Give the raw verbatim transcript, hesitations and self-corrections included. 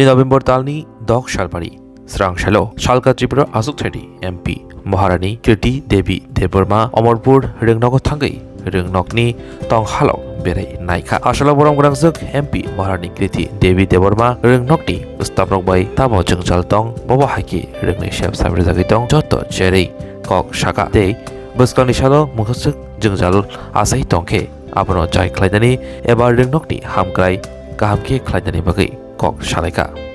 November talni dok salbari srang salo Salka Tripura Aswk Thedi M P Maharani Kriti Devi Debbarma Omorpur rwngnogo thangwi rwngnokni tong halok berai naikha. Asalo borom gwnangjwk M P Maharani Kriti Devi Debbarma rwngnokni staff rok bai tamo jwngjal tong, bobo hai khe rwngnai sep samrwjagwi tong joto cherwi kok saka tei bwskangni salo mungsaswk jwngjal achai tong khe abono jai khlainani eba rwngnokni hamkrai kaham khe khlainani bagwi kok salaikha.